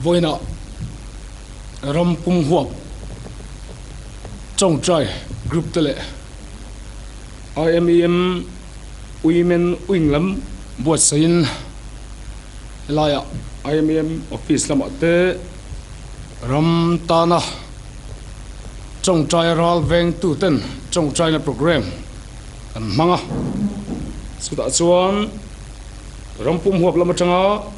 Vawiinah ram pum huap tawngtai group te leh IMEM Women Wing lam buatsaihin helaiah IMEM office lamah te ram tana tawngtai ral vengtu ten tawngtaina programme an hmang a, chutah chuan ram pum huap lam atanga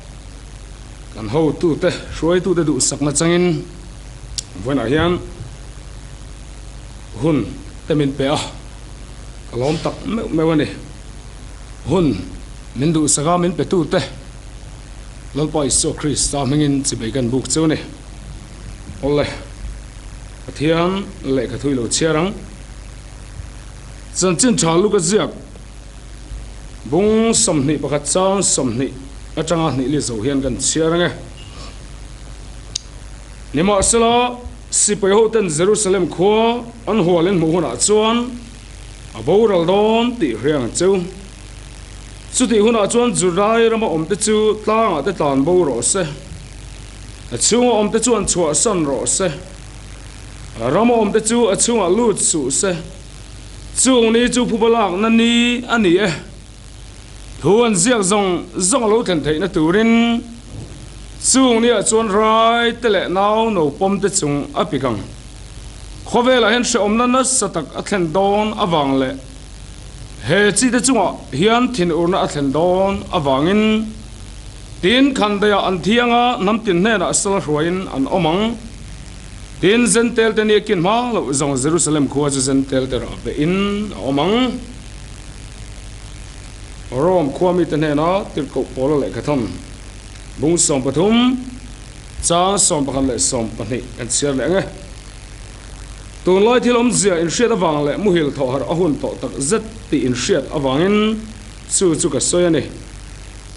kan hotute hruaitute duhsakna changin vawiinah hian hun te min pe a, ka lawm tak meuh meuh a ni. Hun min duhsaka min petute Lalpa Isua Krista hmingin chibei kan buk cheu a ni. Awle, Pathian lehkha thui lo chhiar ang. Chanchin tha luk a ziak bung 21 chang 20 atanga hnih li zo hian kan chhiar ang e. Nimahsela, sipai hoten Jerusalem khua an hual in hmuh hunah chuan a boral dawn tih hria ang cheu. Chutih hunah chuan Judai rama awmte chu tlangah te tlan bo rawh se, a chhunga awmte chuan chhuahsan rawh se, rama awmte chu a chhungah lut suh se. Chung ni chu phuba lakna ni a ni e. Thu an ziak zawng zawng a lo thlen theihna turin chung niah chuan rai te leh nau no pawm te chung a pik ang. Khawvelah hian hrehawmna nasa tak a thlen dawn avang leh He chite chungah hian thinurna a thlen dawn avangin tin khandaiah an thianga hnam tin hnenah sal hruaiin an awm ang. Tin, Zentel te nia kin hma loh zawng Jerusalem khua chu Zentel te rah behin a awm ang. Rome khua mite hnena tirhkoh Paula lehkhathawn bung 13, chang 11 leh 12 kan chhiar leh ang e. Tunlai thil awmzia inhriat avang leh muhil thawh harh a hun tawh tak zet tih inhriat avangin chu chu ka sawi a ni.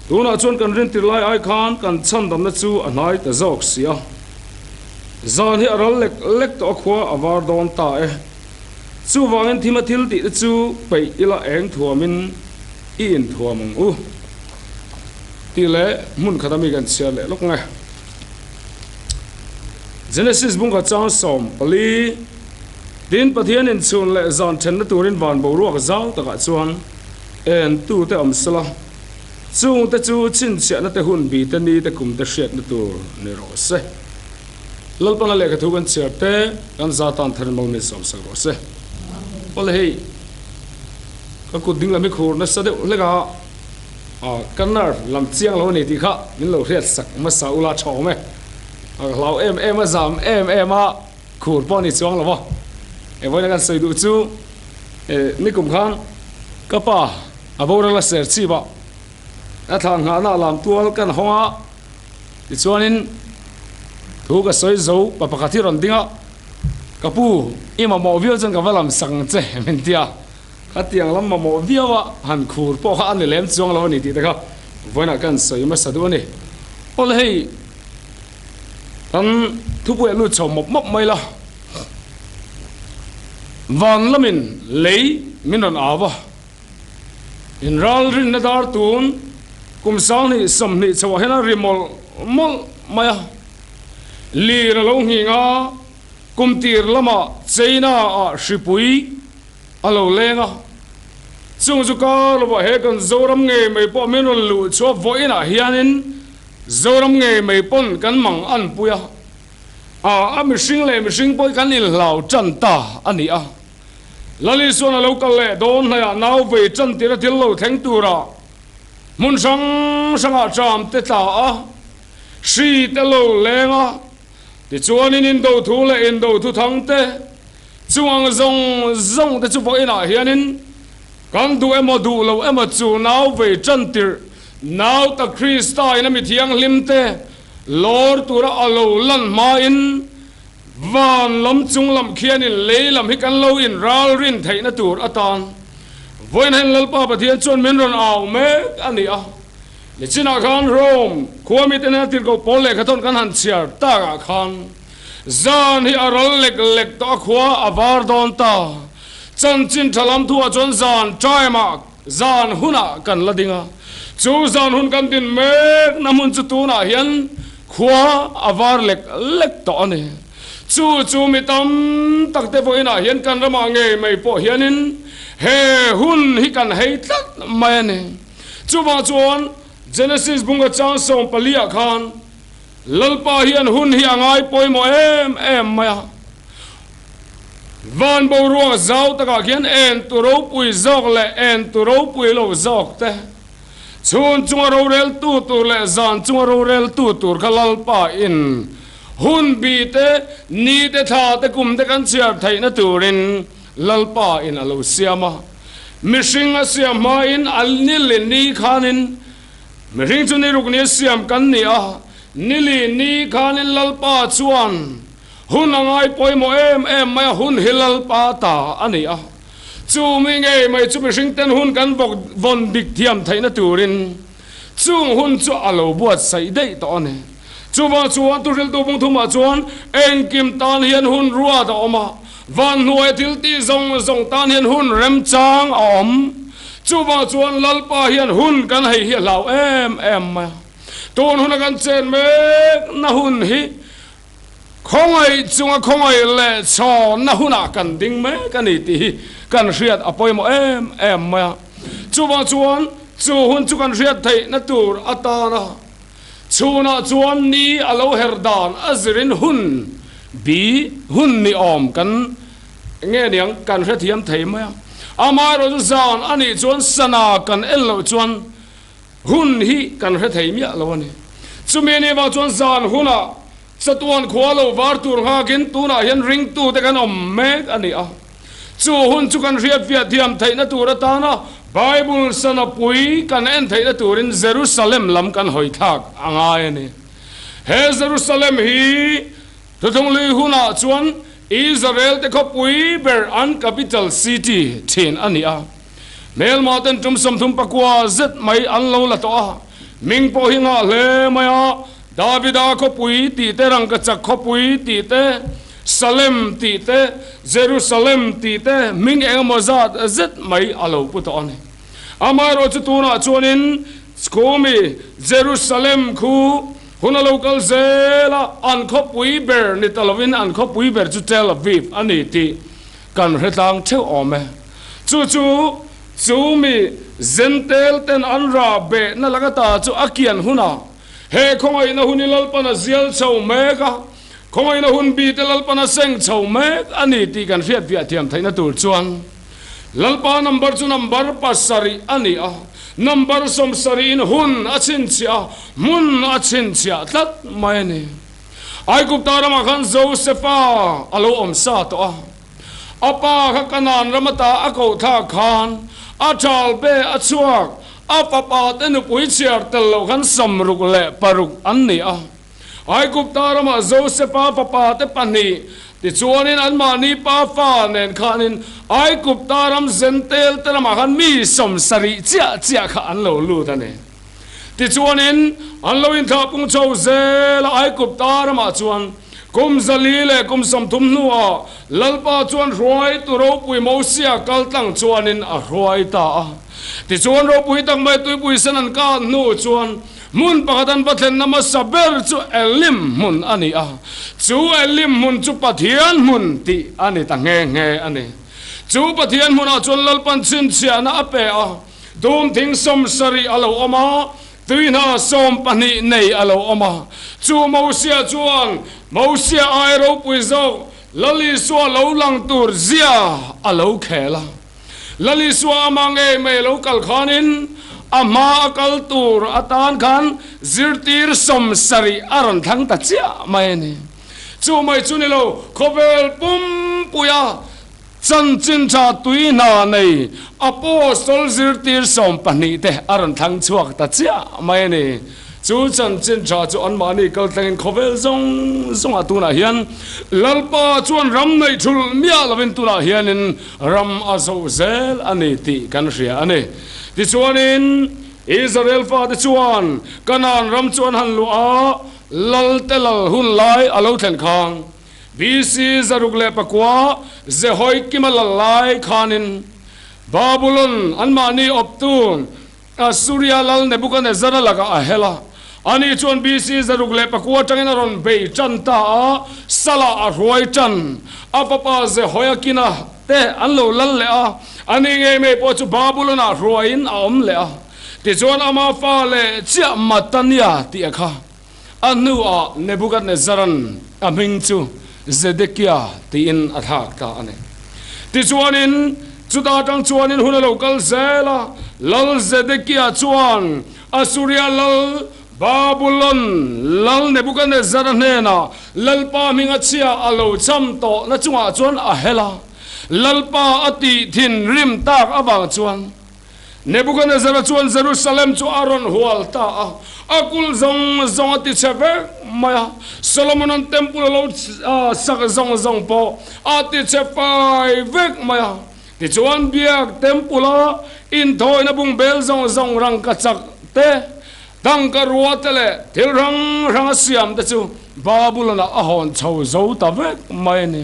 Tunah chuan kan rintir lai ai khan kan chhandamna chu a hnai ta zawk si a. Zan hi a ral lek lek tawh a khua a var dawn ta e. Chuvangin thima thil tih te chu peih ila eng thuamin i inthuam ang u tih leh hmun khat ami kan chhiar leh lawk nge. Genesis bungkha chang 14, Tin, Pathianin chhun leh zan thenna turin van boruak zau takah chuan en tute awm sela, chungte chu chhinchhiahna te hun bi te ni te kum te hriatna tur ni rawh se. Lalpana lehkha thu kan chhiar te kan za tan tharin mal min sawmsak rawh se. Awle hei, ka kut ding lam hi khur nasa deuh hlek a. Ka nerve lam chiang lo a ni tih kha min lo hriat sak hmasa ula tha awm e. Ka hlau em em a, zam em em a, khur pawh a ni chuang lo va. Eng vawiin a kan sawi duh chu nikum khan ka pa a boral a ser chip a, a thlan nghahna a lam tual kan hawng a, tichuanin thu ka sawi zo pa pakhat hi rawn ding a, ka pu i mamawh viau chuan ka va lam sak ang che min ti a. Khatiang lam mamawh viau a han khur pawh kha a ni lem chuang lo a ni tih te kha vawiinah kan sawi hmasa duh a ni. Awle hei kan thupuiah lut chho mawp mawp mai la, van lamin lei min rawn au a, in ralrinna dar tun kum 2020 chhoah hian a ri mawlh mawlh mai a, lir a lo nghing a. Kum tir lamah China-ah hripui a lo leng a, chung chu kar lovah he kan Zoram ngei mai pawh min rawn luh chhuah vawiinah hianin Zoram ngei mai pawn kan mang an pui a, a a mihring leh mihring pawh hi kan inhlau tan ta a ni a. Lali chuan a lo kal leh dawn hnaiah nau vei tan tir a thil lo thleng turah hmun hrang hrangah tram te tla a, hri te lo leng a, Tichuanin indo thu leh indo thu thang te, chung ang zawng zawng te chu vawiinah hianin kan duh emaw duh lo emaw chu nau vei tan tirh nau ta Krista in a mi thianghlim te lawr tura a lo lan hmain van lam chung lam khianin lei lam hi kan lo in ralrin theihna tur atan vawiin hian Lalpa Pathian chuan min rawn au mek a ni a. Nichinah khan Rome khua mite hnena tirhkoh pawl lehkhathawn kan han chhiar takah khan zan hi a ral lek lek tawh a, khua a var dawn ta. Chanchin tha lam thuah chuan zan time-ah, zan hunah kan la ding a. Chu zan hun kan din mekna hmun chu tunah hian Khua a var lek lek tawh a ni. Chu chu mi tam tak te vawiinah hian kan ramah ngei mai pawh hianin he hun hi kan hei tlat mai a ni. Chuvang chuan Genesis bunga chang 14 ah khan Lalpa hian hun hi a ngai pawimawh em em mai a. Van boruak zau takah khian en tu ropui zawk leh en tu ropui lo zawk te, Chhun chunga roreltu tur leh zan chunga roreltu tur kha Lalpa in hun bi te, ni te, thla te, kum te kan chhiar theihna turin Lalpa in a lo siam a. Mihring a siam hmain a nili ni khanin mihring chu ni ruk ni a siam kan ni a, nili ni khanin Lalpa chuan hun a ngai pawimawh em em mai a, hun hi Lalpa ta a ni a. Chu mi ngei mai chu mihring ten hun kan bawk vawn dik thiam theihna turin chung hun chu a lo buatsaih daih tawh a ni. Chuvang chuan thuhriltu bung thumah chuan engkim tan hian hun ruat a awm a, van hnuaia thil tih zawng zawng tan hian hun remchang a awm. Chuvang chuan Lalpa hian hun kan hei hi a hlau em em mai a. Tun huna kan chen mekna hun hi Khawngaih chunga khawngaih leh chhawnna hunah kan ding mek a ni tih hi kan hriat a pawimawh em em mai a. Chuvang chuan chu hun chu kan hriat theihna tur atana chhunah chuan ni a lo her dan a zirin hun bi hun ni awm kan nge niang kan hrethiam thei mai a. Amaherawhchu chu zan a nih chuan sana kan en loh chuan Hun hi kan hre thei miah lo a ni. Chumi ni vang chuan zan hunah chatuan khua lo var tur nghakin tunah hian ringtute kan awm mek a ni a. Chu hun chu kan hriatfiah thiam theihna tur atana Bible sana pui kan en theihna turin Jerusalem lam kan hawi thlak a ngai a ni. He Jerusalem hi Thuthlung hunah chuan Israel te khawpui ber an capital city thin a ni a. Hmelmah ten tum 39 zet mai an lo la tawh a, hming pawh hi ngah hle mai a, Davida khawpui tih te, Rangkachak khawpui tih te, Salem tih te, Jerusalem tih te, hming eng emaw zat zet mai a lo pu tawh a ni. Amaherawhchu tunah chuanin Chhumi Jerusalem khu hun a lo kal zel a, an khawpui ber ni ta lovin an khawpui ber chu Tel Aviv a ni tih kan hre tlang theuh awm e. Chu chu chu mi Zentel ten an rah behna laka ta chu a kian hunah he khawngaihna hun hi Lalpan a zial chho mek a, khawngaihna hun bi te Lalpan a seng chho mek a ni tih kan hriat fiah thiam theihna tur chuan Lalpa number chu number pasarih a ni a, number 70 in hun a chhinchhiah a, hmun a chhinchhiah tlat mai a ni. Aigupta ramah khan Josefa a lo awm sa tawh a. A pa kha Kanaan ram ata a koh thlak khan a ṭhal be a chhuak, a fapa te nupui chhiar tel loh khan 66 an ni a. Aigupta ramah Josefa fapa te pahnih tichuanin anmahni pa fa nen khanin Aigupta ram zentel te ramah khan mi 70 chiah chiah kha an lo lut a ni. Tichuanin, an lo inthlah pung chho zel a, Aigupta ramah chuan kum 430 leh kum 30 hnuah Lalpa chuan hruaitu ropui Mosia kal tlang chuanin a hruai ta a. Tichuan ropui tak mai tuipui sen an kah hnu chuan hmun pakhat an va thlenna hmasa ber chu Elim hmun a ni a, chu Elim hmun chu Pathian hmun tih a ni ta nghe nghe a ni. Chu Pathian hmunah chuan Lalpan chhinchhiahna a pe a. Tum thing 70 a lo awm a, tui hna 12 nei a lo awm a. Chu Mosia chuan Mosia ai ropui zawk Lal Isua lo lang tur zia a lo khel a. Lal Isua amah ngei mai a lo kal khanin a hma a kal tur atan khan zirtir 70 a rawn thlang ta chiah mai a ni. Chu mai chu ni lo, khawvel pumpuia Chanchin tha tui hna nei Apostol zirtir 12 te a rawn thlang chhuak ta chiah mai a ni. Chu chanchin tha chu anmahni kal tlangin khawvel zawng zawngah tunah hian Lalpa chuan ram neih thulh miah lovin tunah hianin ram a zoh zel a ni tih kan hria a ni. Tichuanin Israel fate chuan Kanaan ram chu an han luah a, Lalte lal hun lai a lo thlen khang. BC 609 Jehoiakim a lal lai khanin Babulon anmahni awptu Assuria lal Nebuchadnezzar-a lakah a hel a. Ani chuan BC 604 atangin a rawn bei tan ta a, Salah a hruai tan. A fapa Jehoiakina te an lo lal leh a, ani ngei mai pawh chu Babulon-ah hruaiin a awm leh a. Tichuan ama fa leh chiah Mattania tih a kha. A hnuah Nebukadnezzaran a hming chu Zedekia tiin a thlak ta a ni. Tichuanin chuta atang chuanin hun a lo kal zel a, Lal Zedekia chuan Asuria lal Babulon lal Nebukadnezzara hnenah Lalpa hming a chhia a lo cham tawhna chungah chuan a hel a, Lalpa a tih thinrim tak avang chuan Nebukadnezzara chuan Jerusalem chu a rawn hual ta a, a kulh zawng zawng a ti chhe vek mai a, Solomonan temple a lo sak zawng zawng pawh a ti chhe fai vek mai a. Tichuan biak temple a inthawina bungbel zawng zawng rangkachak te, tangka rua te leh thil hrang hrang a siam te chu Babulon-ah a hawn chho zo ta vek mai a ni.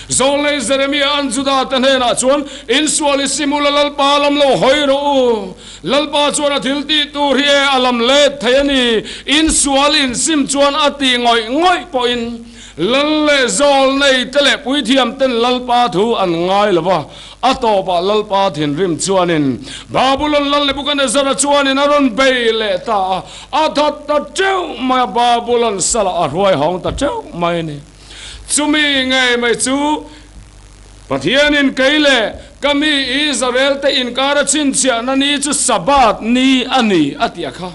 Zawlnei Jeremia an Juda te hnenah chuan, Insual i sim ula Lalpa lam lo hawi rawh u. Lalpa chuan a thil tih tur hi e a lam let thei a ni. Insual insim chuan a tih ngawih ngawih pawhin Lal leh zawlnei te leh puithiam ten Lalpa thu an ngai lo va, a tawpah Lalpa thinrim chuanin Babulon lal Nebukanezzara chuanin a rawn bei leh ta a, a that ta teuh mai a, Babulon salah a hruai hawng ta teuh mai a ni. Chumi ngei mai chu Pathianin kei leh ka mi Israel te inkara chhinchhiahna ni chu Sabbath ni a ni a ti a kha.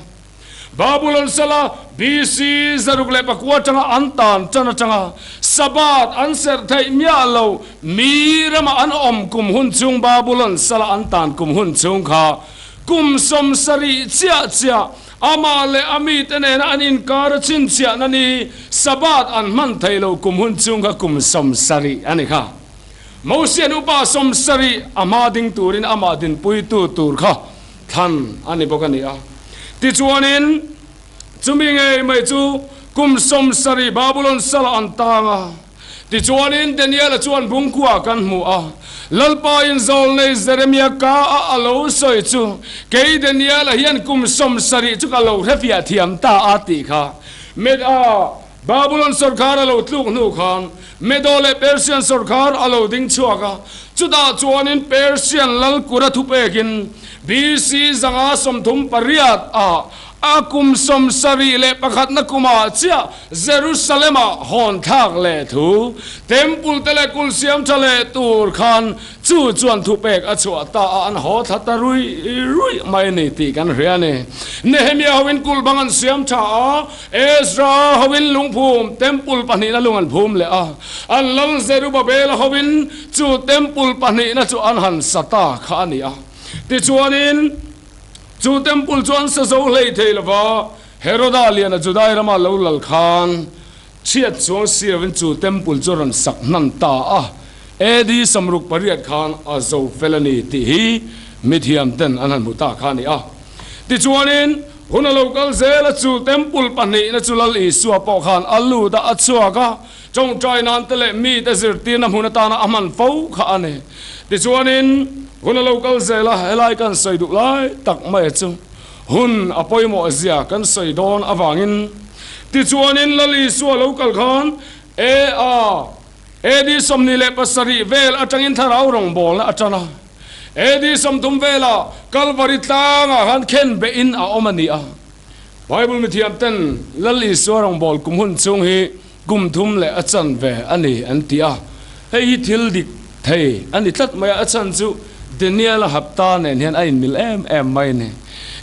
Babulon sala BC 604 atanga an tan tan atanga Sabbath an serh theih miah lo mi rama an awm kum hun chung Babulon sala an tan kum hun chung kha kum 70 chiah chiah amah leh a mite nena an inkar a chhinchhiahna ni Sabbath an hman theih lo kum hun chung kha kum 70 a ni kha. Mosian upa 70 a hma ding turin amah dinpuitu tur kha Thlan a ni bawk a ni a. Tichuanin, chumi ngei mai chu kum 70 Babulon salah an tang a. Tichuanin, Daniela chuan bungkua kan hmu a, Lalpa in zawlnei Jeremia ka a a lo sawi chu, Kei Daniela hian kum 70 chu ka lo hrefiah thiam ta a tih kha. Med a, Babulon sawrkar a lo tluk hnu khan Medo leh Persian sawrkar a lo ding chhuak a, chutah chuanin Persian lal kura thupekin BC 538 ah a kum 71 na kumah chiah Jerusalem-ah hawn thlak leh thu Temple te leh kulh siam tha leh tur khan Chu chuan thupek a chhuah ta a, an haw thla ta ruih ruih mai a ni tih kan hria a ni. Nehemia hoin kulh bang an siam tha a, Ezra hoin lungphum temple pahnihna lung an phum leh a, an lal Zerubabela hoin chu temple pahnihna chu an han sa ta kha a ni a. Tichuanin chu temple chu an sa zo hlei thei lo va, Heroda liana Judai rama lo lal khan Chhiat chuang siavin chu temple chu rawn sak hnan ta a, AD 68 khan a zo fel a ni tih hi mithiam ten an han hmu ta kha a ni a. Tichuanin, hun a lo kal zel a, chu temple pahnihna chu Lal Isua pawh khan a lut a, a chhuak a, tawngtai nan te leh mite zirtirna hmun atana a hman fo kha a ni. Tichuanin, hun a lo kal zel a, helai kan sawi duh lai tak mai chu hun a pawimawh zia kan sawi dawn avangin, Tichuanin Lal Isua lo kal khan A. AD 27 vel atangin thlarau rawngbawlna a tan a. AD 30 velah Kalvari tlangah khan khen behin a awm a ni a. Bible mithiam ten Lal Isua rawngbâwl kum hun chhung hi kum thum leh a chanve a ni an ti a. Hei hi thil dik thei a ni tlat mai a, a chhan chu Daniel-a hapta nen hian a inmil em em mai a ni.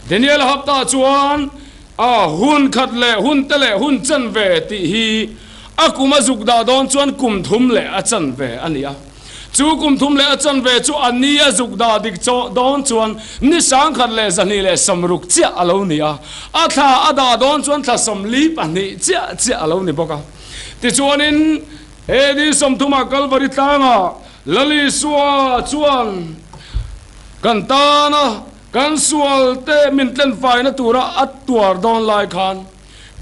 Daniel-a hapta chuan A hun khat leh hun te leh hun chanve tih hi a kum a zuk dah dawn chuan kum thum leh a chanve a ni a. Chu kum thum leh a chanve chu a ni a zuk dah dik dawn chuan ni 1260 chiah a lo ni a. A thla a dah dawn chuan thla 42 chiah chiah a lo ni bawk a. Tichuanin AD 30 ah Kalvari tlangah Lal Isua chuan kan tana Kan sualte min tlenfaina tura a tuar dawn lai khan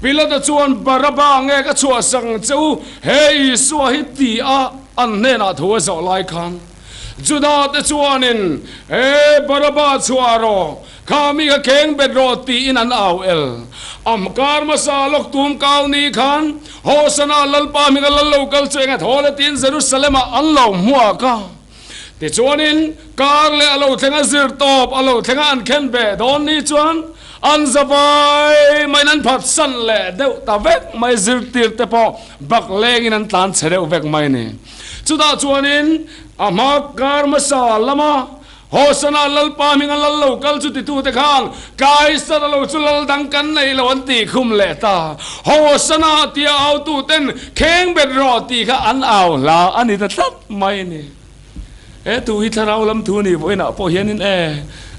Pilata chuan Baraba nge ka chhuahsak ang che u, he Isua hi ti a an hnenah thu a zawh lai khan Juda te chuanin, He Baraba chhuah rawh, Kha mi kha kheng bet rawh tiin an au el. A kar hmasa lawk tum kau ni khan Hosana Lalpa hminga lal lo kal chu enga thawl e tiin Jerusalem-ah an lo hmuak a. Tichuanin kar leh a lo thleng a zir tawp a lo thleng a an khen beh dawn ni chuan an zavai maiin an phatsan leh deuh ta vek mai zirtir te pawh bak lengin an tlan chhe deuh vek mai a ni. Chutah chuanin a hma kar hmasa lama Hosana Lalpa hminga lal lo kal chu titute khan Kaisara lo chu lal dang kan nei lo an tih khum leh ta. Hosana tia aututen kheng bet rawh tih kha an au hla a ni ta tlat mai a ni. He thu hi thlarau lam thu a nih vawiinah pawh hianin e,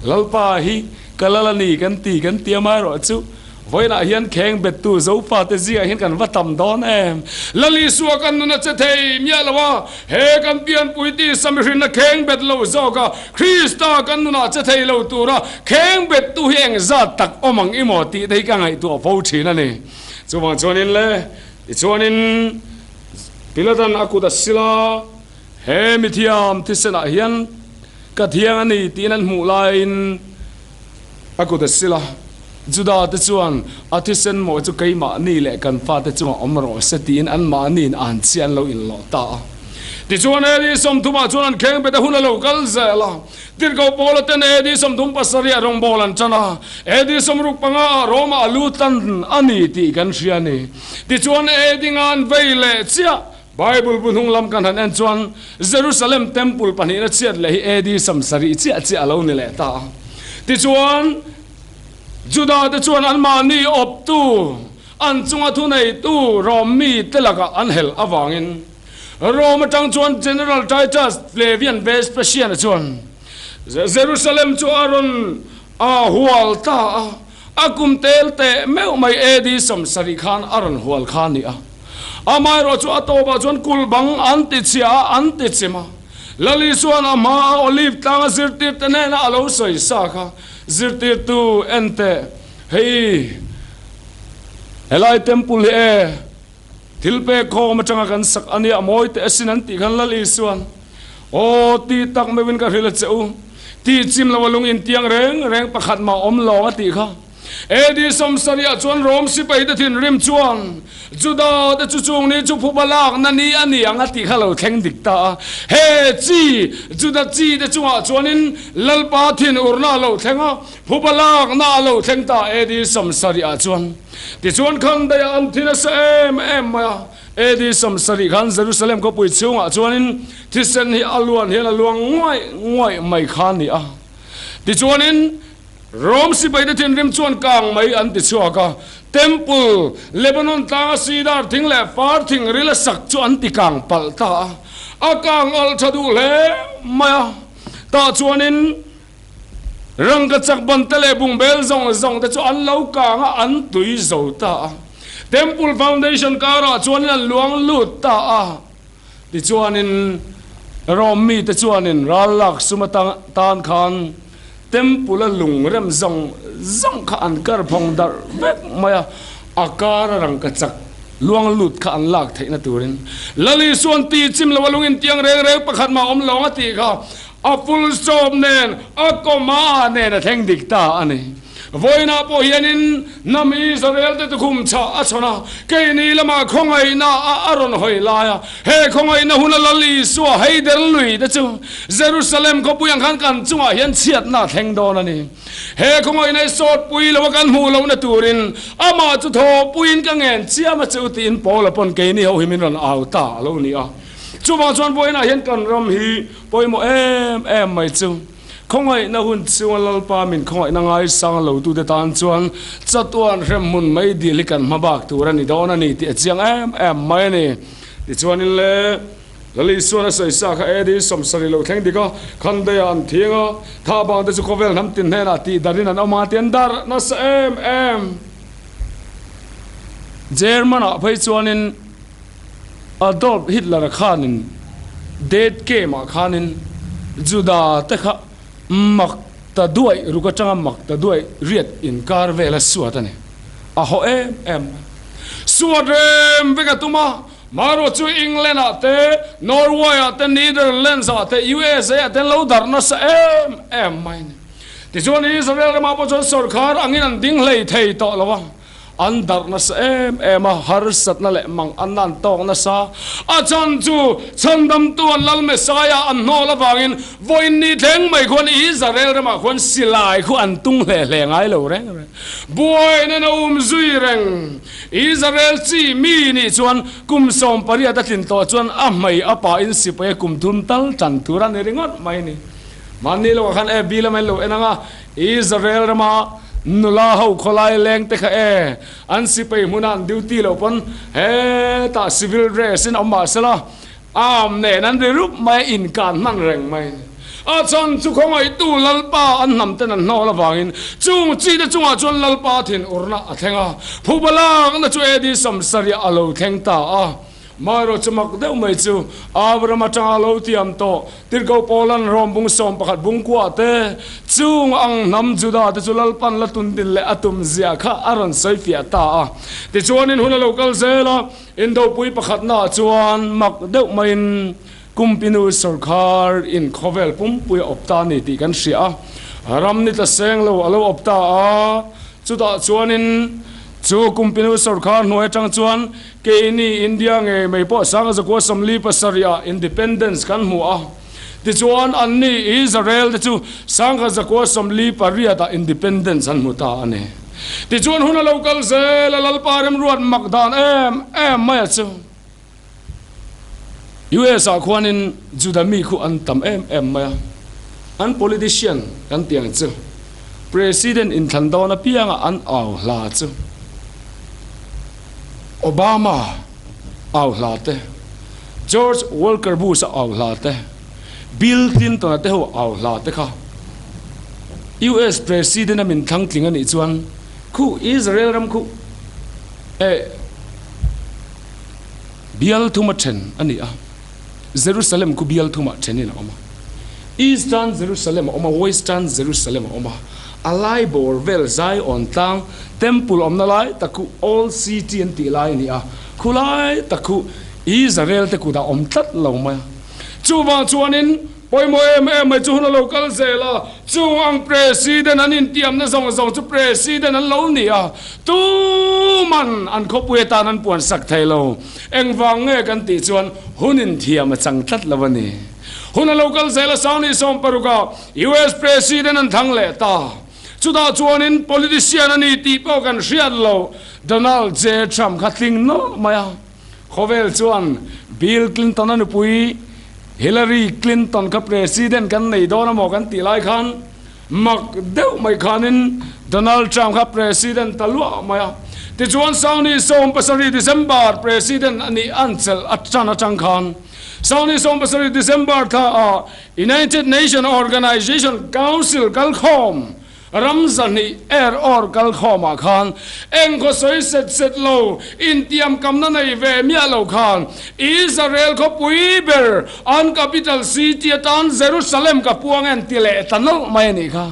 Lalpa hi ka lal a ni kan ti kan ti amaherawh chu Vawiinah hian kheng bettu Zofate zingah hian kan va tam dawn em? Lal Isua kan nun a che thei miah lo a, he kan pianpui tisa mihrinna kheng bet lo zawk a, Krista kan nunah che thei lo tura kheng bettu hi engzat tak awm ang i maw tih te hi ka ngaihtuah fo thin a ni. Chuvang chuanin le, tichuanin Pilatan a kut a sil a, he mithiam thisenah hian ka thiang a ni tiin an hmuh laiin, A kut a sil a, Juda te chuan a thisen maw chu keimahni leh kan fate chungah awm rawh se tiin anmahniin an chhia an lo inlawh ta a. Tichuan AD 30 ah chuan an kheng bet a hun a lo kal zel a. Tirhkoh Paula ten AD 37 ah rawngbâwl an ṭan a, AD 65 ah Rome ah a lu tan a ni tih kan hria a ni. Tichuan AD nga an vei leh chiah. Bible bu hnung lam kan han en chuan Jerusalem Temple pahnihna chhiat leh hi AD 70 chiah chiah a lo ni leh ta a. Tichuan, Juda te chuan anmahni awptu, an chunga thuneitu Rom mite lakah an helh avangin Rome atang chuan General Titus Flavian Vespasian-a chuan Jerusalem chu a rawn a hual ta a. A kum tel teh meuh mai AD 70 khan a rawn hual kha a ni a. Amaherawh chu a tawpah chuan kulh bang an ti chhia a, an ti chim a. Lali chuan a hma a Olive tlanga zirtirte hnenah a lo sawi sa kha, Zirtirtu, en teh, hei helai temple hi e, thil pek khawm atanga kan sak a nia, mawi teh asin an tih khan Lali chuan, Aw, ti tak meuhin ka hrilh a che u. Tih chim lo a lung intiang reng reng pakhat mah awm lo a tih kha. AD 70 ah chuan Rom sipai te thinrim chuan Juda te chu chung ni chu phuba lakna ni a ni ang a tih kha lo thleng dik ta a. He chi Juda chi te chungah chuanin Lalpa thinurna a lo thleng a, phuba lakna a lo thleng ta AD 70 ah chuan. Tichuan khandaiah an thi nasa em em mai a. AD 70 khan Jerusalem khawpui chhungah chuanin thisen hi a luan hian a luang nguaih nguaih mai kha a ni a. Tichuanin Rom sipaite thinrim chuan kang mai an ti chhuak a, Temple, Lebanon tlanga cedar thing leh far thing ril a sak chu an ti kang palh ta a, a kang alh tha duh hle mai a. Tah chuanin Rangka chak ban te leh bungbel zawng zawng te chu an lo kang a, an tui zo ta a. Temple foundation karah chuanin an luang lut ta a. Tichuanin Rome mite chuanin ral lak sum atang tan khan Temple a lung rem zawng zawng kha an kar phawng darh vek mai a, a kara rangka chak luang lut kha an lak theihna turin Lal Isuan ti chim lo a lung intiang reng reng pakhat mah awm lawng a tih kha A full stop nen, a comma nen a thleng dik ta a ni. Vawiinah pawh hianin hnam Israel te tukhum chhah a chhawn a, keini lamah khawngaihna a a rawn hawi lai a. He khawngaihna huna Lal Isua heider lui te chu Jerusalem khawpui ang khan kan chungah hian chhiatna a thleng dawn a ni. He khawngaihna i sawtpui lo a kan hmuh lohna turin amah chu thawhpuiin ka ngen chiam a che u tiin Paula pawn keini ho hi min rawn au ta a lo ni a. Chuvang chuan vawiinah hian kan ram hi Pawimawh em em mai chu, khawngaihna hun chunga Lalpa min khawngaihna ngaisang lo tute tan chuan chatuan hrem hmun mai dil hi kan hma bak tur a ni dawn a ni tih a chiang em em mai a ni. Tichuanin le, Lal Isuan a sawi sa kha AD 70 lo thleng dik a, Khandaia an thiang a, tha bang te chu khawvel hnam tin hnenah tih darin an awm a ti an darh nasa em em. German ah phei chuanin Adolf Hitler-a khanin Death Camp-ah khanin Juda te kha mak ta duaih ruk atanga mak ta duaih riat inkar vel a suat a ni. A haw em em mai. Suat rem vek a tum a, marawh chu England-ah te, Norway-ah te, Netherlands-ah te, USA-ah te an lo darh nasa em em mai a ni. Tichuan Israel ramah pawh chuan sawrkhar angin an ding hlei thei tawh lo a. An darh nasa em em a, harsatna leh mang an an tawk nasa. A chhan chu chhandamtu an Lal Messiah an hnawl avangin vawiin ni thleng mai khuan Israel ramah khuan silai khu an tung hle hle ngai lo reng reng. Buaina a um zui reng. Israel chi mi nih chuan kum 18 a tlin tawh chuan a hmei a pa in sipai a kum thum tal tan tur a ni ringawt mai a ni. Mahni lohah khan e bill a mai lo en ang a, Israel rama nula ho khawlai leng te kha e an sipai hmuna an duty loh pawn hetah civil dress in awm mah sela arm nen an ri rup mai a inkan hman reng mai. A chhan chu khawngaihtu Lalpa an hnam ten an hnawl avangin chung chi te chungah chuan Lalpa thinurna a thleng a, phuba lakna chu AD 70 a lo thleng ta a. Maherawh chu mak deuh mai chu Abraham atanga lo tiam tawh Tirhkoh Paulan Rom bung 11 bung kuah te chung ang hnam Juda te chu Lalpan la tun din leh a tum zia kha a rawn sawi fiah ta a. Tichuanin hun a lo kal zel a, Indopui pakhatnaah chuan mak deuh maiin Kumpinu sawrkhar in khawvel pumpui a awp ta a ni tih kan hria a, ram ni tla seng lo a lo awp ta a, chutah chuanin chu Kumpinu sawrkhar hnuai atang chuan keini India ngei mai pawh sanga zakua 47 ah Independence kan hmu a, tichuan anni Israel te chu sangha zakua 48 ah Independence an hmu ta a ni. Tichuan hun a lo kal zel a, Lalpa remruat mak dan em em mai a chu. US ah khuanin Juda mi khu an tam em em mai a, an politician kan tih ang chu President inthlan dawn apianga an au hla chu Obama au hla te, George Walker Bush a au hla te, Bill Clinton a te ho au hla te kha US President a min thlang tling a nih chuan khu Israel ram khu eh Bial thuma then a ni a, Jerusalem khu bial thumah thenin a awm a. Eastern Jerusalem a awm a, Western Jerusalem a awm a. A lai bawr vel Zion tlang Temple awmna lai tak khu Old City an tih lai a ni a, khu lai tak khu Israel te kutah awm tlat lo mai a. Chuvang chuanin Pawimawh em em mai chu hun a lo kal zel a, chung ang President an intiamna zawng zawng chu President an lo ni a, tuman an khawpui atan an puan sak thei lo. Engvang nge kan tih chuan hun inthiam a chang tlat lo a ni. Hun a lo kal zel a, 2016 ah US President an thlang leh ta. Chutah chuanin politician a ni tih pawh kan hriat lo, Donald J. Trump kha tling nawlh mai a. Khawvel chuan Bill Clinton-a nupui Hillary Clinton kha President kan nei dawn amaw kan tih lai khan mak deuh mai khanin Donald Trump kha President ta luah mai a. Tichuan Sangni 17 December President a nih an chelh a tan atang khan Sangni 17 December thla ah United Nation Organization Council kalkhawm Ram zahnih er awr kal khawmah khan eng khaw sawi set set lo, intiam kamna nei ve miah lo khan Israel khawpui ber an capital city atan Jerusalem ka puang en ti leh ta nawlh mai a nih kha.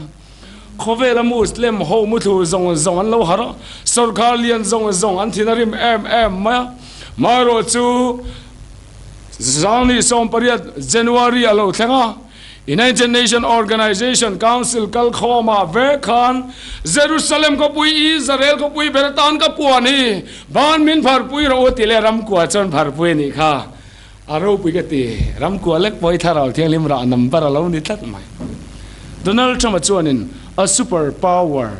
Khawvela Muslim ho muthlu zawng zawng an lo harh a, sawrkar lian zawng zawng an thin a rim em em mai a. Maherawhchu 2018 January a lo thleng a. United Nation Organization Council kal khawmah vek khan Jerusalem khawpui Israel khawpui ber atan ka puan hi ban min pharpui rawh u ti leh ramkua chuan pharpui a nih kha. A ropui ka ti. Ramkua lek pawh hi Thlarau Thianghlim rah number a lo ni tlat mai. Donald Trump-a chuanin a super power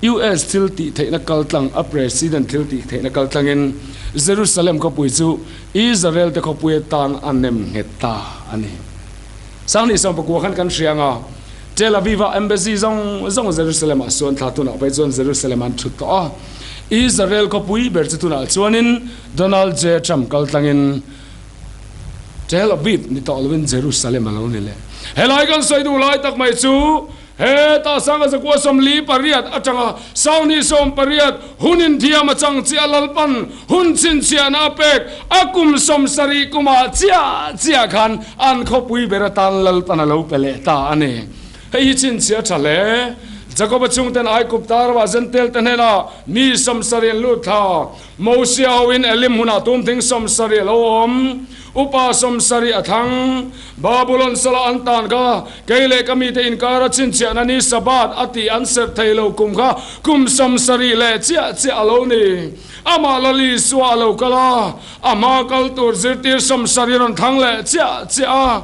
US thil tih theihna kaltlang a President thil tih theihna kaltlangin Jerusalem khawpui chu Israel te khawpui atan a nem nghet ta a ni. 2019 khan kan hria anga Tel Aviv-a embassy zawng zawng Jerusalem-ah sawn thla tunah phei chuan Jerusalem an thut tawh a. Israel khawpui ber chu tunah chuanin Donald J. Trump kaltlangin Tel Aviv ni tawh lovin Jerusalem a lo ni leh. Helai kan sawi duh lai tak mai chu Heta 1948 atanga 2018 hun inthiam a chang chiah Lalpan hun chhinchhiahna a pek a kum 70 kumah chiah chiah khan an khawpui ber atan Lalpan a lo pe leh ta a ni. Hei hi chhinchhiah a tha hle. Jakoba chhungten Aigupta ramah Zentel te hnenah mi 70 an lut thla. Mosia hoin Elim hmunah tumthing 70 a lo awm. Upa 70 a thlang. Babulon sala an tan kha kei leh ka mite inkara chhinchhiahna ni Sabbath a tih an serh thei lo kum kha kum 70 leh chiah chiah a lo ni. Amah Lal Isua a lo kal a, a hma kal tur zirtir 70 rawn thlang leh chiah chiah a.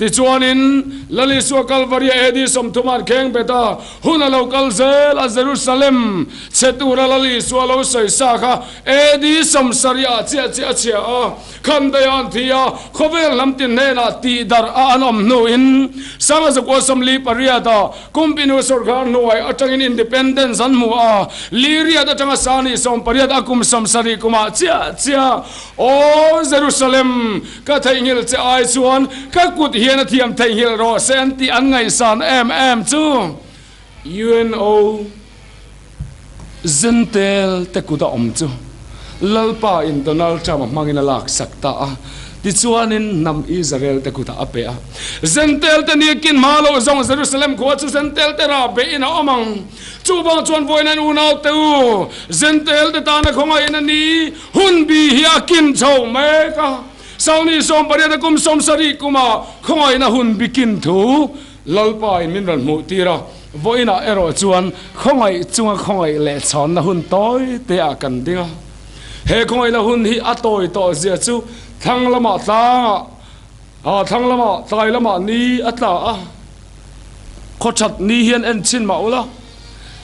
Tichuanin, Lal Isua Kalvaria AD 30 an kheng bet a, hun a lo kal zel a, Jerusalem chhe tura Lal Isua lo sawi sa kha AD 70 ah chiah chiah a chhia a, Khandaih an thi a, khawvel hnam tin hnenah tih darh a an awm hnuin Sangazakua 48 ah Kumpinu sawrkar hnuai atangin Independence an hmu a, Liriat atanga Sani 18 a kum 70 kumah chiah chiah Aw Jerusalem! Ka theihnghilh che ai chuan ka kut hian a thiam theihnghilh rawh se an tih an ngaihsan em em chu UNO Zentel te kut a awm chu Lalpa in Donald Trump a hmangin a lak sak ta a, tichuanin hnam Israel te kutah a pe a. Zentel te ni kin hma loh zawng Jerusalem khua chu Zentel te rah behin a awm ang. Chuvang chuan vawiin an unau te u Zentel te tana khawngaih in a ni. Hun bi hi a kin chho mek a, Sauni 18 a kum 70 kuma khawngaihna hun bi kin thu Lalpa in min rawn hmuh tir a, vawiinah erawh chuan khawngaih chunga khawngaih leh chhawnna hun tawi te ah kan ding a. He khawngaihna hun hi a tawi tawh zia chu thlang lamah tlangah, ah thlang lamah tlai lamah ni a tla a, khawthat ni hian en chhin mah ula,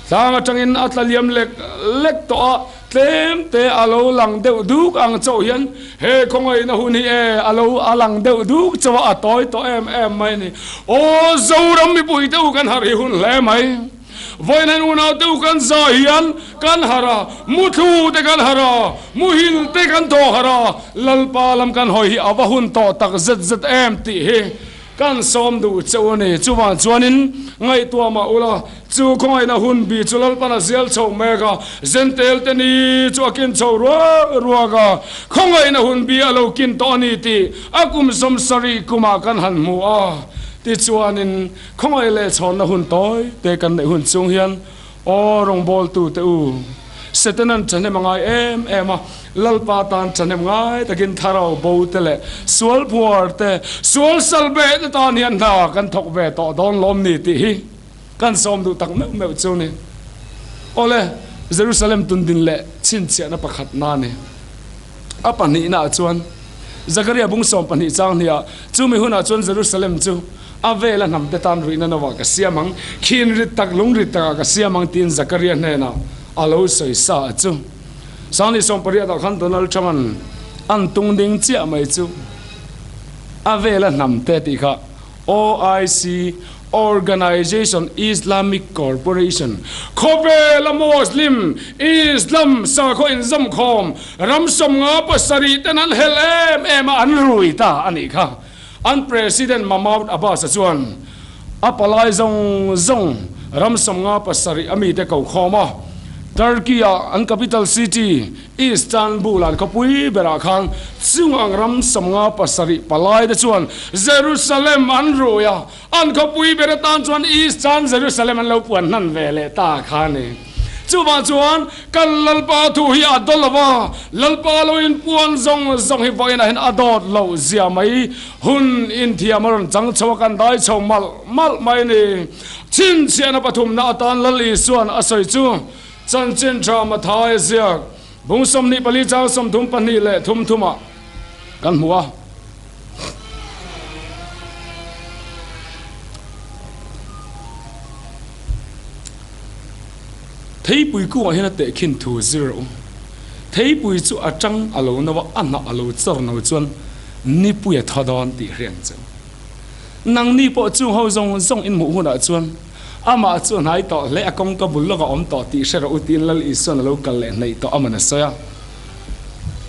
Tlang atangin a tla liam lek lek tawh a, tlem te a lo lang deuh duk ang chauh hian he khawngaihna hun hi e a lo a lang deuh duk chauh a, a tawi tawh em em mai a ni. Aw Zoram mipui te u kan harh hi hun hle mai. Vawiin hian unau te u kan za hian kan harh a, muthlu te kan harh a, muhil te kan thaw harh a, Lalpa lam kan hawi hi a va hun tawh tak zet zet em tih hi Kan sawm duh cheu a ni. Chuvang chuanin ngaihtuah mah ula, chu khawngaihna hun bi chu Lalpan a zial chho mek a, Zentel te ni chu a kin chho ruak ruak a, khawngaihna hun bi a lo kin tawh a ni tih a kum 70 kumah kan han hmu a. Tichuanin khawngaih leh chhawnna hun tawi te kan neih hun chung hian, Aw rawngbawltu te u, Setanan thahnem a ngai em em a, Lalpa tan thahnem ngai takin thlarau bo te leh sual phuar te, sual sal beh te tan hian hna kan thawk ve tawh dawn lawm ni tih hi kan sawm duh tak meuh meuh chu ni. Awle, Jerusalem tundin leh chhinchhiahna pakhat na ni. A pahnihnaah chuan Zakaria bung 12 chang hniah chumi hunah chuan Jerusalem chu a vela hnamte tan ruihna novah ka siam ang, khin rit tak lung rit takah ka siam ang tiin Zakaria hnenah a lo sawi sa a chu. Sangni 18 ah khan Donald Trump-a'n an tung ding chiah mai chu a vela hnamte tih kha OIC, Organization Islamic Corporation, khawvela Muslim, Islam, sakhaw inzawmkhawm ram 57 ten an helh em em a, an rui ta a nih kha. An President Mahmoud Abbas-a chuan a palai zawng zawng ram 57 a mite ko khawm a, Turkey-a an capital city Istanbul an khawpui berah khan chung ang ram 57 palai te chuan Jerusalem an rui a, an khawpui ber atan chuan Eastern Jerusalem an lo puan hnan ve leh ta kha a ni. Chuvang chuan kan Lalpa thu hi a daw lo va, Lalpa lo inpuan zawng zawng hi vawiinah hian a dawt loh zia mai hun inthiam a rawn chang chho a, kan dai chho malh malh mai a ni. Chhinchhiahna pathumna atan Lal Isua'n a sawi chu Chanchin tha Mathai ziak bung 24 chang 32 leh thum thumah kan hmu a. Theipui kungah hian a tehkhin thu zir rawh u. Theipui chu a tang a lo no a, a hnah a lo chawr no chuan nipui a thaw dawn tih hriat ang che u. Nangni pawh chung ho zawng zawng in hmuh hunah chuan amah chu a hnai tawh hle, a kawngka bul lawkah awm tawh tih hre rawh u tiin Lal Isua'n a lo kal leh hnaih tawh aman a sawi a.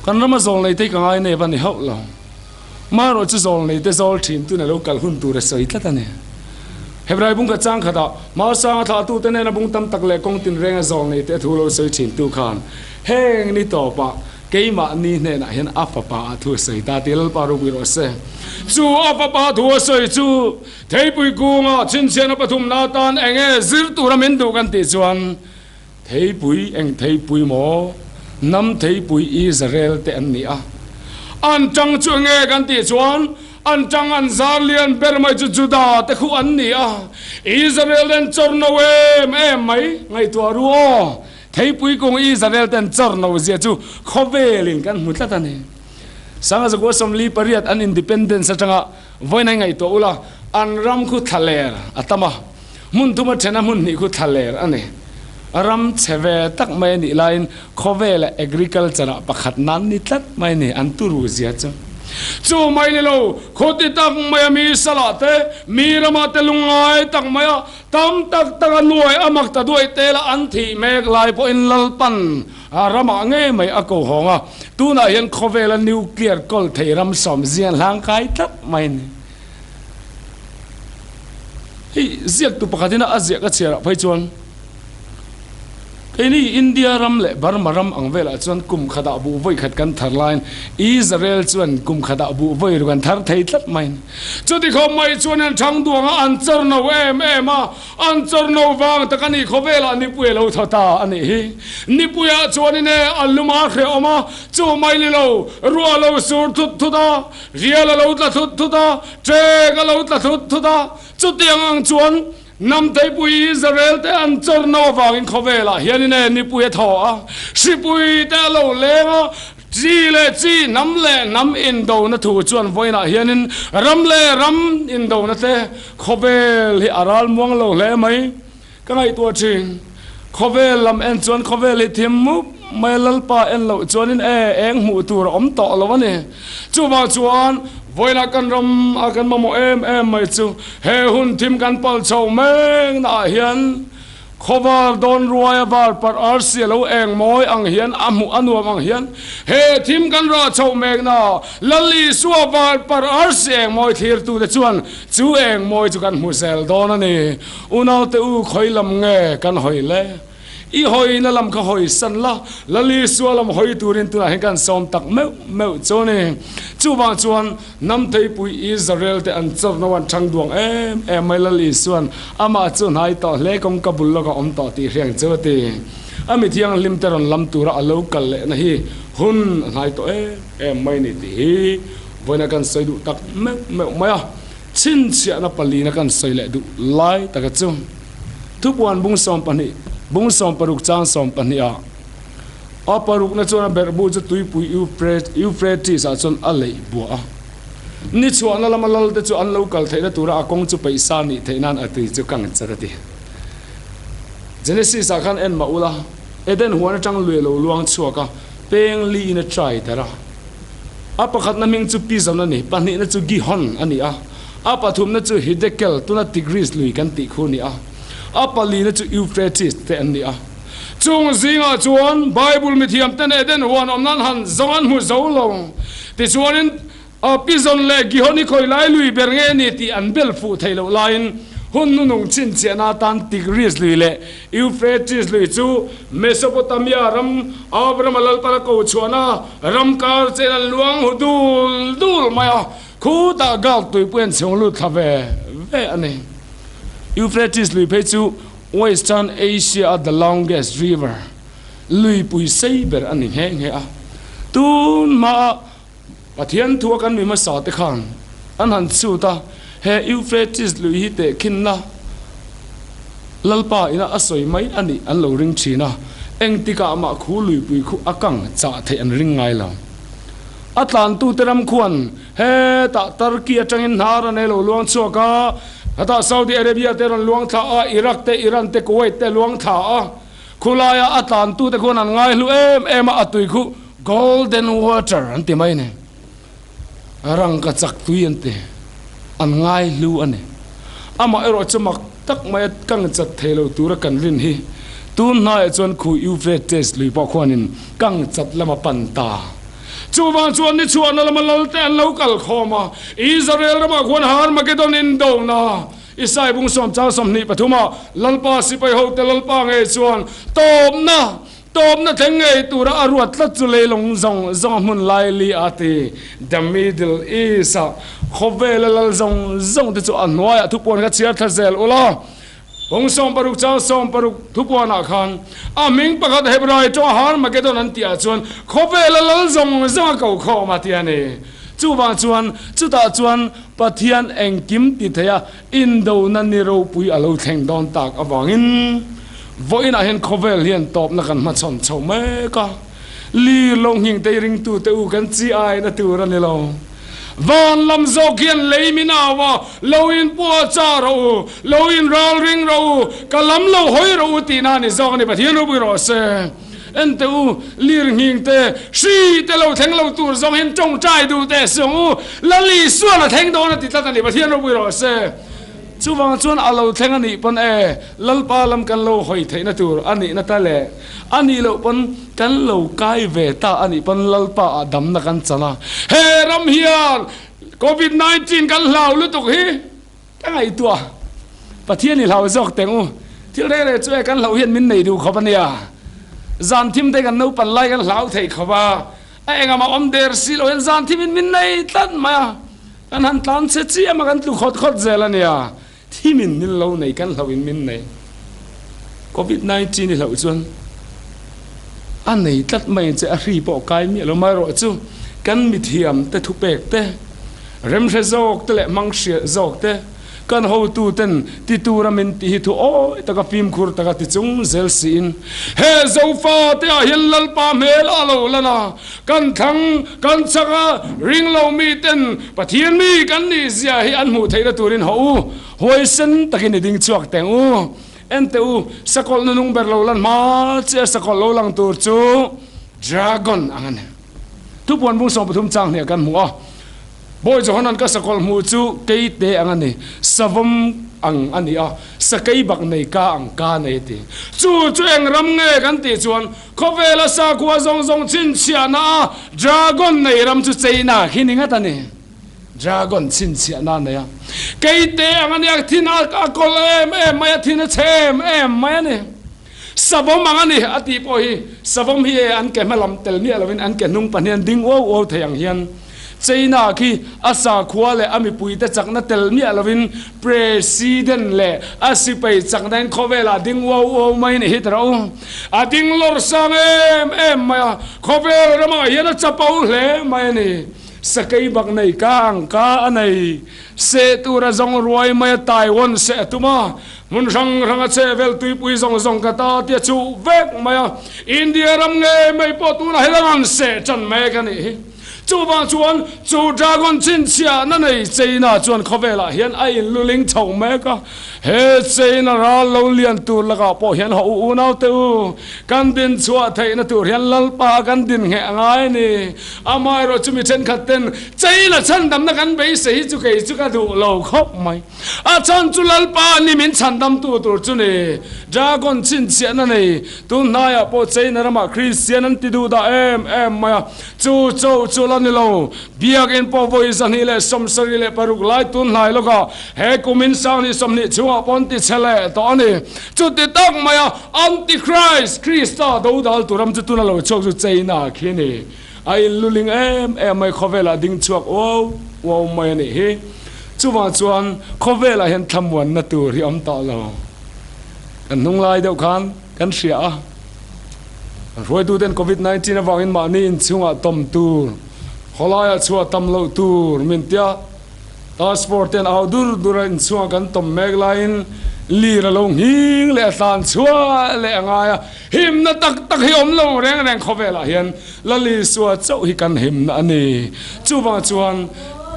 Kan rama zawl nei te hi ka ngai nep a ni hauh lo. Marawh chu zawl nei te zawl thin tun a lo kal hun tur a sawi tlat a ni. Hebrai bung khat chang khatah Mausanga thlahtute nena bung tam tak leh kawng tinrenga zawl nei te a thu lo sawi thin tu khan heng ni tawpah keimahni hnenah hian a fapa ah thu a sawi ta tih Lalpa ropui rawh se. Chu a fapa thu a sawi chu Theipui kunga chhinchhiahna pathumna atan eng nge zir tura min duh kan tih chuan Theipui eng theipui maw? Hnam theipui Israel te an ni a. An tang chu enge kan tih chuan an tang an zar lian ber mai chu Juda te khu an ni a. Israel te an chawr no em em mai. Ngaihtuah ru aw, theipui kung Israel te an chawr no zia chu khawvelin kan hmu tlat a ni. Sanga zakua 48 an independence atanga vawiin an ngaihtuah ula, an ram khu thlaler a tam a, hmun thuma thena hmun hnih khu thlaler a ni. Ram chhe ve tak mai a nih laiin khawvela agriculture ah pakhat nan ni tlat mai a ni, an turu zia chu. Chu mai ni lo, khuti tak mai a mi salah te, mi ramah te lungngai tak mai a, tam tak tak a nuai a mak ta duaih te la an thih mek lai pawhin Lalpan A ramah ngei mai a ko hawng a, tunah hian khawvela nuclear kawl thei ram sawm zian hlang kai tlat mai a ni. Hei ziaktu pakhatin a ziah ka chhiarah phei chuan keini India ram leh Burma ram ang velah chuan kum khatah buh vawi khat kan thar laiin Israel chuan kum khatah buh vawi ruk an thar thei tlat mai a ni. Chuti khawp mai chuan an thang duang a, an chawr no em em a, An chawr no vang tak a ni, khawvelah nipui a lo thaw ta a nih hi. Nipuiah chuanin e a lum a hrehawm a, chu mai ni lo, ruah a lo sur thut thut a, rial a lo tla thut thut a, ṭek a lo tla thut thut a. Chutiang ang chuan Namteipui Israel te an chawr no avangin khawvelah hianin e nipui a thaw a, hripui te a lo leng a, Chi leh chi, hnam leh hnam indona thu chuan vawiinah hianin ram leh ram indona te khawvel hi a ral muang lo hle mai. Ka ngaihtuah thin. Khawvel lam en chuan khawvel hi thim mup mai a, Lalpa en loh chuanin e eng hmuh tur a awm tawh lo a ni. Chuvang chuan vawiinah kan ram a kan mamawh em em mai chu he hun thim kan pal chho mek naah hian Khawvar dawn ruai a var parh arsi a lo eng mawi ang hian a hmuh a nuam ang hian he thim kan rah chhoh mekna Lal Isua var parh arsi eng mawi thlirtute chuan chu eng mawi chu kan hmu zel dawn a ni. Unaute u khawi lam nge kan hawi le? I hawina lam kha hawi san la, Lal Isua lam hawi turin tunah hian kan sawm tak meuh meuh chu a ni. Chuvang chuan Hnam theipui Israel te an chawrh no an thang duang em em mai Lal Isuan amah chu hnai tawh hle kawng ka bul lawk a awm tawh tih hriang chu a ti. A mi thianghlim te rawn lam tura a lo kal lehna hi hun a hnai tawh em em mai ni tih hi vawiina kan sawi duh tak meuh meuh mai a, chhinchhiahna palina kan sawi leh duh lai taka chu Thupuan bung 12 bung 16 chang 12 ah A parukna chuan a berhbu chu tuipui Euphrates ah chuan a leih buah a. Ni chhuahna lama lalte chu an lo kal theihna tura a kawng chu peihsa nih theih nan a tui chu kang chat a ti. Genesis ah khan en mah ula, Eden huan atang lui a lo luang chhuak a, peng li in a trai darh a. A pakhatna hming chu Pizon a ni, pahnihna chu Gihon a ni a, a pathumna chu Hidekel, tuna Tigris lui kan tih khu a ni a, a palina chu Euphrates te an ni a. Chung zingah chuan Bible mithiamten Eden huan awm nan han zawng an hmu zo lo. Tichuanin, Pizon leh Gihon hi khawi lai lui ber nge ni tih an bel fuh theih loh laiin hun nunung chhinchhiahna atan Tigris lui leh Euphrates lui chu Mesopotamia ram Abrahama lalpana ko chhuahna ram kar chen an luang hu dul dul mai a, khutah Gulf tuipui an chhung lut thla ve ve a ni. Euphrates lui phei chu Western Asia a the longest river, luipui sei ber a ni nghe nghe a. Tun hmaa Pathian thua kan mi hmasa te khan an han chhut a, he Euphrates lui hi tehkhinna Lalpa ina a sawi mai a nih an lo ring thin a, engtikah mah khu luipui khu a kang chah theih an ring ngai lo. A tlantute ram khuan hetah Turkey atangin hnar a nei lo luang chhuak a, Hetah Saudi Arabia te rawn luang thla a, Iraq te, Iran te, Kuwait te luang thla a, khulaia a tlantute khuan an ngaihlu em em a, a tui khu golden water an ti mai a ni. Rangka chak tui an ti, an ngaihlu a ni. Amah erawh chu mak tak mai a kang chat thei lo tura kan rin hi tun hnaiah chuan khu Euphrates lui pawh khuanin kang chat lam a pan ta. Chuvang chuan ni chhuahna lama lalte an lo kal khawm a, Israel ramah khuan Harmagedon indona Isai bung sawm chang 23 ah Lalpa sipai hote Lalpa ngei chuan tawpna tawpna thleng ngei tura a ruat tlat chu leilawng zawng zawng a hmun lai li a ti. The Middle East ah khawvela lal zawng zawng te chu a hnuaiah thupuan kha chhiar thla zel ula. Bawng 60 chang 60 thupuanah khan a hming pakhat Hebrai tawnga Harmagedon an tihah chuan khawvela lal zawng zawng a ko khawm a ti a ni. Chuvang chuan chutah chuan Pathian engkim ti theia indona ni ropui a lo thleng dawn tak avangin vawiinah hian khawvel hian tawpna kan hmachhawn chho mek a. Lir lo nghing tei ringtute u kan chi aina tur a ni lo. Van lam zawk hian lei min au a, lo in pua cha rawh u, lo in ral ring rawh u, ka lam lo hawi rawh u tihna a ni zawk a ni, Pathian ropui rawh se. Ente u, lir nghing te, hri te lo thleng lo tur zawng hian tawngtai duh teh suang u, Lal Isuan a thleng dawn a ti tlat a ni, Pathian ropui rawh se. Chuvang chuan a lo thleng a nih pawn e, Lalpa lam kan lo hawi theihna tur a nihna ta le, a nih loh pawn kan lo kai ve ta a nih pawn Lalpa ah damna kan chan a. He ram hian Covid 19 kan hlau lutuk hi ka ngaihtuah. Pathian i hlau zawk teng u. Thil reng reng chu e kan hlauh hian min nei duh khawp a nia. Zan thim te kan naupan lai kan hlau thei khawp a. A engah mah awm der si lo hian zan thimin min nei tlat mai a. Kan han tlan che chiam a, kan tlu khawt khawt zel a nia. Thimin min lo nei, kan hlauhin min nei. Covid 19 i hlauh chuan a nei tlat mai ang che, a hri pawh kai miah lo. Amaherawhchu kan mithiam te thupek te, remhre zawk te leh hmanghriat zawk te, Kan hotuten ti tura min tih hi thu awi taka fimkhur taka ti chung zel siin he Zofa te ah hian Lalpa hmel a lo lan a, kan thlang kan chak a, ring lo mi ten Pathian mi kan nih zia hi an hmuh theihna turin haw u, huaisen takin i ding chhuak teng u. Ente u, sakawlh na nung ber lo lan hma chiah sakawlh lo lang tur chu Dragon ang a ni. Thupuan bung 13 chang hniah kan hmu a. Bawi Johanan ka sakawlh hmuh chu keite ang a ni, savawm ang a ni a, sakei bak nei ka ang ka nei a ti. Chu chu eng ram nge kan tih chuan khawvela sakhua zawng zawng chhinchhiahna a dragon nei ram chu China khi ni ngat a ni. Dragon chhinchhiahna a nei a, keite ang a ni a, thin a kawlh em em mai a, thin a chhe em em mai a ni. Savawm ang a ni a tih pawh hi savawm hi e an ke hmalam tel miah lovin an ke hnung pahnih an ding uau uau thei ang hian China khi a sakhua leh a mipuite chakna tel miah lovin President leh a sipai chakna in khawvelah ding uau uau mai ni hi tara u. A ding lawr sang em em mai a, khawvel ramah hian a chapo hle mai a ni. Sakei bak nei ka ang ka a nei. Seh tura zawng ruai mai a Taiwan seh a tum a, Hmun hrang hrang a che vel tuipui zawng zawng ka ta tia chuh vek mai a, India ram ngei mai pawh tunah hian a rawn seh tan mek a nih hi. Chuvang chuan chu dragon chhinchhiahna nei China chuan khawvelah hian a inluling chho mek a, he China ral lo lian tur lakah pawh hian haw u unaute u, kan din chhuah theihna tur hian Lalpa kan din ngheh a ngai a ni. Amaherawh chu mi thenkhat ten China chhandamna kan beisei hi chu kei chu ka duh lo khawp mai. A chhan chu Lalpa ni min chhandamtu tur chu ni. Dragon chhinchhiahna nei tun hnaiah pawh China ramah Kristian an ti duh dah em em mai a, chu cho chu la ni lo. Biakinn pawh vawi 276 lai tun hnai lawkah he kumin 2020 chhungah pawh an ti chhe leh tawh a ni. Chuti tak maia Antichrist, Krista dodal tur ram chu tuna lo chhuak chu China khi a ni. A inluling em em mai, khawvelah ding chhuak uau uau mai a nih hi. Chuvang chuan khawvelah hian thlamuanna tur hi awm tawh lo. Kan hnung lai deuh khan kan hria a, kan hruaituten Covid 19 avangin mahni inchhungah tawm tur, khawlaiah chhuah tam loh tur min tia task force ten au dur dur a inchhungah kan tawm mek laiin lir a lo nghing leh a tlan chhuah leh a ngai a. Himna tak tak hi awm lo reng reng khawvelah hian Lal Isua chauh hi kan himna a ni. Chuvang chuan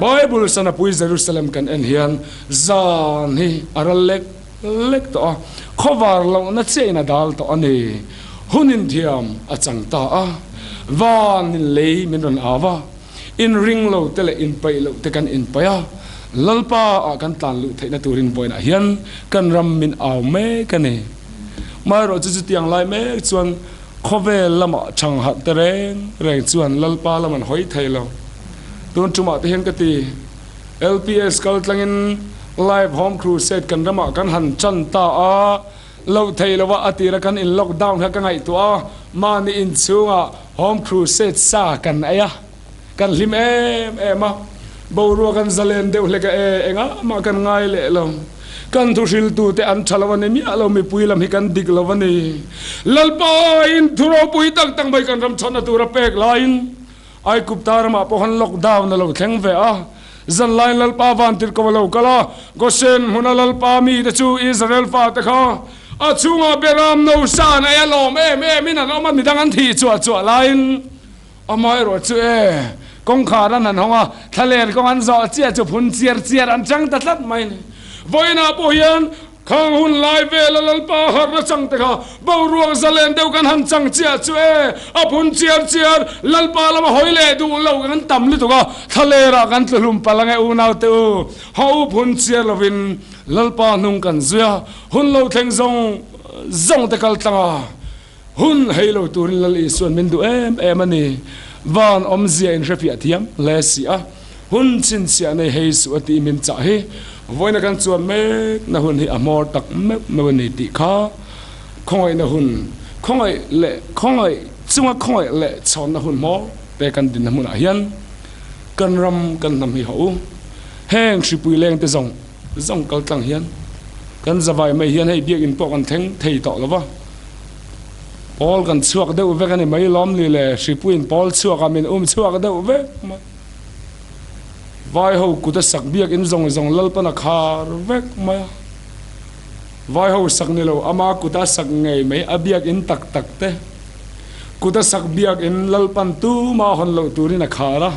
Bible sanapui Jerusalem kan en hian zan hi a ral lek lek tawh a, khawvar lohna chiahin a dal tawh a ni. Hun inthiam a chang ta a, van in lei min rawn au a, inring lo te leh inpaih loh te kan inpaih a, Lalpa ah kan tlan luh theihna turin vawiinah hian kan ram min au mek a ni. Maherawh chu chutiang lai mek chuan khawvel lamah chhang harh te reng reng chuan Lalpa lam an hawi thei lo. Tun tumah te hian ka ti, LPS kal tlangin Live Home Crusade kan ramah kan han chan ta a, loh thei lo a, a tira kan in lockdown kha ka ngaihtuah a, mahni inchhungah Home Crusade sa kan ei a, kan hlim em em a, boruak an zalen deuh hlek a e, engah mah kan ngai leh lo. Kan thuhriltute an tha lo a ni miah lo, mipui lam hi kan dik lo a ni. Lalpa in thu ropui tak tak mai kan ram chhanna tura pek laiin Aikupta ramah pawh han lockdown a lo thleng ve a. Zanlaiin Lalpa vantirhkoh a lo kal a, Goshen hmuna Lalpa mite chu Israel fate kha a chhungah Beram no san ei a lawm em em in an awm a, midang an thih chuah chuah laiin amaherawh chu e, kawngkhar an han hawng a, thlaler kawng an zawh chiah chu phun chiar chiar an chang ta tlat mai a ni. Vawiinah pawh hian Khang hun lai vela Lalpa harna chang te kha boruak zalen deuh kan han chang chiah chu e, a phun chiar chiar Lalpa lama hawi leh duh lo kan tam lutuk a, thlalerah kan tlu hlum palh ange unau te u, ha u phun chiar lovin Lalpa hnung kan zui a, hun lo thleng zawng zawng te kal tlang a, hun hei lo turin Lal Isuan min duh em em a ni, van awmzia in hrefiah thiam hle si a. Hun chhinchhiah nei hei suh a tih min chah hi vawiina kan chuan mek na hun hi a hmawr tak meuh meuh a ni tih kha khawngaihna hun, khawngaih leh khawngaih chunga khawngaih leh chhawnna hun hmawr te kan dinna hmunah hian kan ram kan hnam hi haw u. Heng hripui leng te zawng zawng kal tlang hian kan zavai mai hian hei biakinn pawh kan thleng thei tawh lo va. Pawl kan chhuak deuh vek a ni mai lawm ni le, hripuiin pawl chhuakah min um chhuak deuh vek mai. Vai ho kut a sak biak in zawng zawng Lalpan a khar vek mai a. Vai ho sak ni lo ama kut a sak ngei mai a biak in tak tak te. Kut a sak biak in Lalpan tuma hawn loh turin a khar a.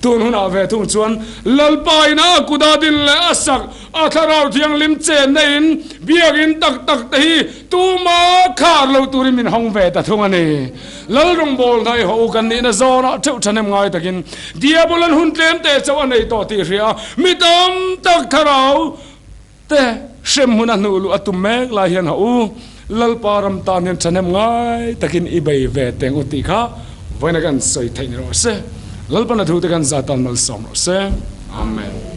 Tun hunah ve thung chuan Lalpa in a kut a din leh a sak a thlarau thianghlim chenna in biak in tak tak te hi tuma khar loh turin min hawng ve ta thung a ni. Lal rawngbâwl hna i haw u kan nihna zâwnah theuh ṭhahnem ngai takin Diabolan hun tlêm teh chauh a nei tawh tih hria a, mi tam tak thlarau te hrem hmun a hnuh luh a tum mek lai hian haw u, Lalpa ram tân hian ṭhahnem ngai takin i bei ve teng u tih kha vawiina kan sawi theih ni rawh se. Lalpa na thute kan zah tân malsâwm rawh se. Amen.